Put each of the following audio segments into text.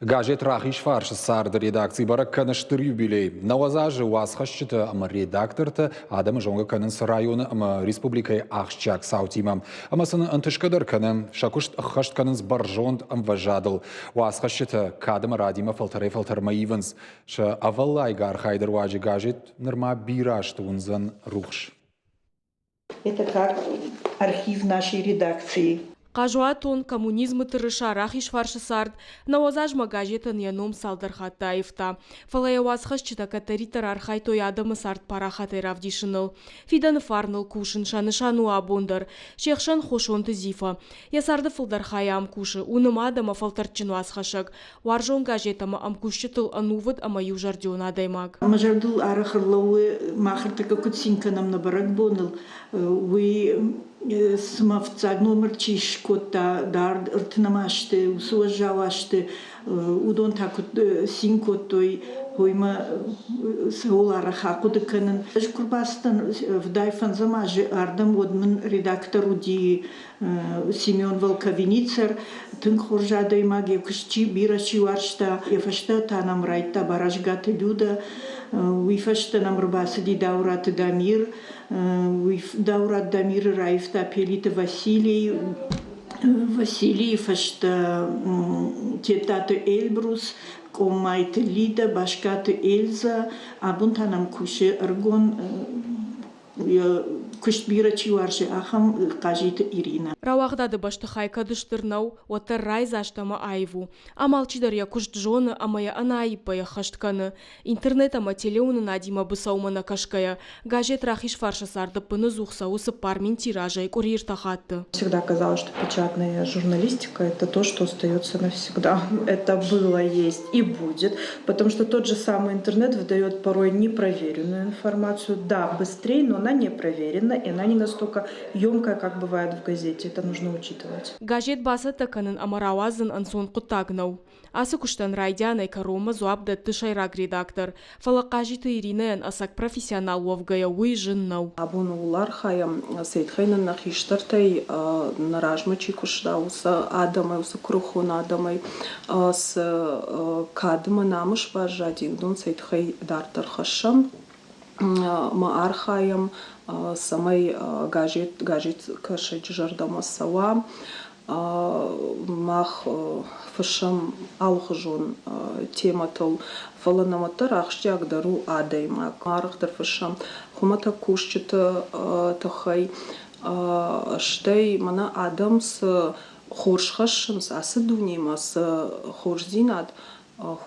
Газет «Рахизфарсы царды» редакци бӕрӕг кӕны стыр юбилей. 90 азы уацхӕсджытӕ ӕмӕ редактортӕ адӕмы зонгӕ кӕнынц районы ӕмӕ республикӕйы ахсджиаг цаутимӕ. Ӕмӕ сын ӕнтысгӕ дӕр кӕны, сӕ куыст ӕххӕст кӕнынц бӕрзонд ӕмвӕзадыл. Уацхӕсджытӕ кад ӕмӕ радимӕ фӕлтӕрӕй-фӕлтӕрмӕ ивынц. Сӕ ӕвӕллайгӕ архайды руаджы газет нырма бирӕ азты уындзӕн рухс. Это как архив нашей редакции. Хъазуатон, коммунизмы тырыса, Рахизфарсы цард, 90 азмӕ газетӕн йӕ ном цалдӕр хатты аивта. Фӕлӕ йӕ уацхӕсджытӕ кӕддӕриддӕр архайдтой адӕмы цард парахатӕй равдисыныл. Фидӕны фарныл кусын сӕ нысан у абон дӕр. Се хсӕн Хосонты Зифа. Йӕ царды фылдӕр хай ам кусы, у нымад ӕмӕ фӕлтӕрдджын уацхӕссӕг. Уарзон газет ӕмӕ ӕмкусджытыл ӕнувыд ӕмӕ иузӕрдион адӕймаг. Мӕ зӕрдыл арӕх ӕрлӕууы, мах ӕртӕккӕ куыд цин кӕнӕм нӕ бӕрӕгбоныл, уый цыма фыццаг номыр чи скодта дард ӕртынӕм азты, уыцы уӕззау азты, уыдон та куыд цин кодтой, уыимӕ цӕуыл арӕх ахъуыды кӕнын. Ӕз куы рбацыдтӕн фыдӕй фӕндзӕм азы ардӕм, уӕд мын редактор уыди Семен Волковиницер тынг хорз адӕймаг, йӕ куыст чи бирӕ чи уарзта. Йӕ фӕстӕ та нӕм райдта Барасгаты Люда, уый фӕстӕ нӕм ӕрбацыди Даураты Дамир, уый Даурат Дамиры раивта Пелиты Василий, Василийы фӕстӕ Тедтаты Эльбрус, Къомайты Лида, Баскаты Эльза. Абон та нӕм кусы ӕрыгон куыст бирӕ чи уарзы, ахӕм Хъазиты Иринӕ. Рауагъдады бӕстыхай кӕд стыр нӕу, уӕддӕр райдзаст ӕмӕ аив у. Ам алчидӕр йӕ куыст зоны ӕмӕ йӕ ӕнӕаиппӕй ӕххӕст кӕны. Интернет ӕмӕ телеуынынадимӕ быцӕумӕ нӕ кӕсгӕйӕ, газет Рахизфарсы цард ӕппыныдзух цӕуы 4000 тиражӕй къуыри ӕртӕ хатты. Всегда казалось, что печатная журналистика – это то, что остается навсегда. Это было, есть и будет, потому что тот же самый интернет выдает порой непроверенную информацию. Да, быстрее, но она не проверена, и она не настолько емкая, как бывает в газете. Это нужно учитывать. Газет бацӕттӕ кӕнын ӕмӕ рауадзын ӕнцон хъуыддаг нӕу. Ацы куыстӕн райдианӕй кӕронмӕ дзуапп дӕтты сӕйраг редактор, фӕлӕ Хъазиты Иринӕйӕн ӕцӕг профессионал уӕвгӕйӕ уый зын нӕу. Абон ууыл архайӕм, цӕй нын нӕ хистӕртӕй нӕ размӕ чи куыста, уыцы адӕмӕй, уыцы куырыхон адӕмӕй цы кад ӕмӕ намыс баззади, уыдон цӕй тыххӕй дарддӕр хӕссӕм ӕмӕ архайӕм, цӕмӕй газет газеткӕсӕджы зӕрдӕмӕ цӕуа. Мах фыссӕм алыхуызон темӕтыл, фӕлӕ нӕм уӕддӕр ахсджиагдӕр у адӕймаг. Арӕхдӕр фыссӕм хуымӕтӕг кусджыты тыххӕй, стӕй мӕнӕ адӕм цы хорз хӕссынц ацы дунемӕ, цы хорздзинад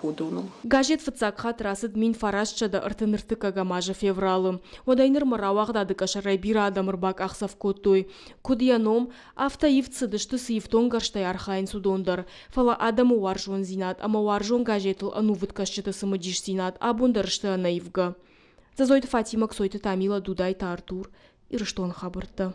уыдоныл. Газет фыццаг хатт рацыд 1933 азы февралы. Уӕдӕй нырмӕ рауагъдады къӕсӕрӕй бирӕ адӕм ӕрбакъахдзӕф кодтой. Куыд йӕ ном, афтӕ ивд цыдысты, цы ифтонггӕрзтӕй архайынц, уыдон дӕр. Фӕлӕ адӕмы уарзондзинад ӕмӕ уарзон газетыл ӕнувыд кӕсджыты цымыдисдзинад абон дӕр сты ӕнӕивгӕ. Дзӕзойты Фатимӕ, Кцойты Тамила, Дудайты Артур. Ирыстоны хабӕрттӕ.